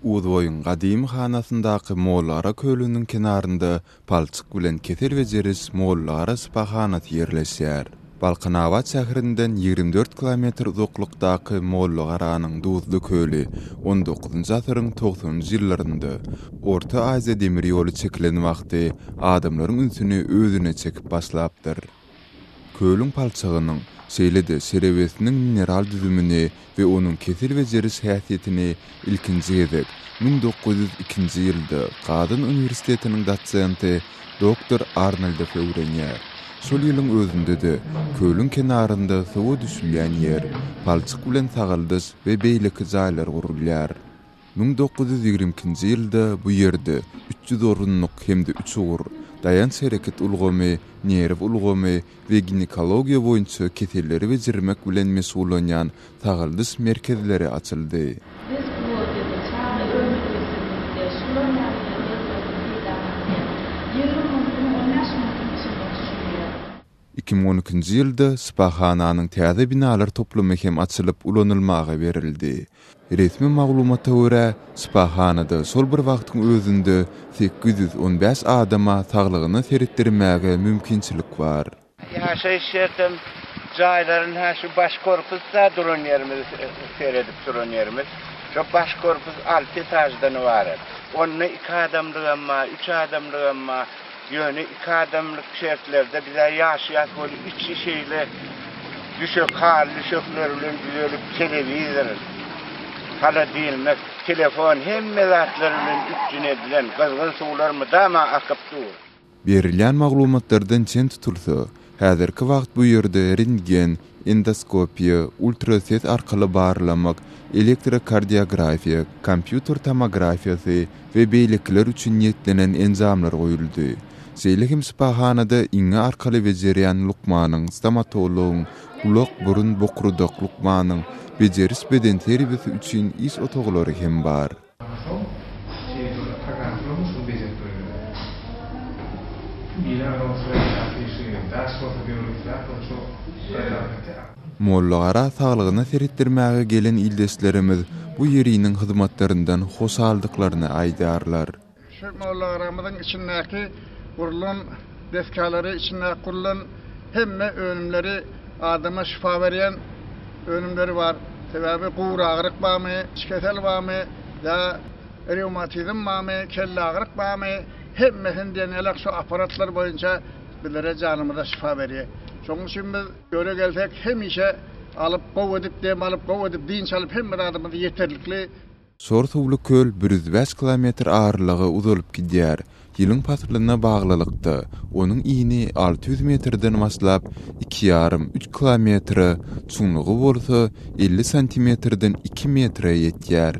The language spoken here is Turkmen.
Uzboýuň gadymy hanasyndaky Mollagara kölüniň kenarynda palçyk bilen kesel bejeriş Mollagara şypahanasy ýerleşýär. Balkanabat şäherinden 24 kilometr uzaklykdaky Mollagaranyň duzly köli on dokuzynjy asyryň togsanynjy ýyllarynda, Orta Aziýa demir ýoly çekilen wagty adamlaryň ünsüni özüne çekip başlapdyr. Kölüň palçygynyň, şeýle-de şerebesiniň mineral düzümini we onuň kesel bejeriş häsiýetini ilkinji gezek 1902-nji ýylda Kazan uniwersitetiniň dosenti doktor Arnoldow öwrenýär. Şol ýylyň özünde-de kölüň kenarynda suwa düşülýän ýer, palçyk bilen sagaldyş we beýleki jaýlar gurulýar. 1922-nji ýylda bu ýerde 300 orunlyk hem-de üç ugur, daýanç-hereket ulgamy, nerw ulgamy we ginekologiýa boýunça keselleri bejermek bilen meşgullanýan sagaldyş merkezleri açyldy. Bezplodýada çaga ölme-kesillikde şular ýaly ýerlerden peýdalanylýar. 20 minutiň, 15 minutiň içinde düşürýär. 2012-nji ýylda şypahananyň täze binalar toplumy hem açylyp ulanylmaga berildi. Resmi maglumata görä, şypahanada şol bir wagtyň özünde 815 adama saglygyna seretdirmäge mümkinçilik bar. Ýaşaýyş şertem jaýlaryny hä şu baş korpusda duran ýerimiz seredip duran ýerimiz. Şo baş korpus alty etaždan ybarat. Onda iki adamlygam bar, üç adamlygam bar. Ýöne iki adamlyk şertlerde biz-ä ýaşaýas weli içi şeýle düşek haly düşekler bilen düzelip telewizor, holodilnik, telefon hemme zatlar bilen üpjün edilen gyzgyn suwlar mydama akyp dur. Berilýän maglumatlardan çen tutulsa, häzirki wagt bu ýerde rentgen, endoskopiýa, ultrases arkaly barlamak, elektrokardiografiýa, kompýuter tomografiýasy we beýlekiler üçin niýetlenen enjamlar goýuldy. Şeýle hem şypahanada iňňe arkaly bejerýän lukmanyň, stomatologyň, gulak-burun bokurdak lukmanyň, bejeriş bedenterbiýesi üçin iş otaglary hem bar. Soň şeýle bir programma durmuş şuny bejerip goýberýär. Biri anons berýär şu daş bolsa döwlet zat ol şo programma ete. Mollagara saglygyna seretdirmäge gelen ildeşlerimiz bu ýeriniň hyzmatlaryndan hoşaldyklaryny aýdýarlar. Şu Mollagaramyzyň içindäki gurlan desgalary içindäki gurlan hemme önümleri adama şypa berýän önümleri bar. Sebäbi guragyryk barmy, içkesel barmy, ýa rewmatizm barmy, kelleagyryk barmy, hemmesini diýen ýalak şu apparatlar boýunça bizlere janymyza şypa berýär. Şonuň üçin biz ýöre gelsek hemişe alyp gowy edip dem alyp gowy edip dynç alyp hemme zadymyz ýeterlikli. Şor suwly köl 105 kilometr aralyga uzalyp gidýär. Ýylyň paslyna baglylykda, onuň ini 600 metrden başlap, iki ýarym, üç kilometre, çuňlugy bolsa 50 santimetrden iki metre ýetýär.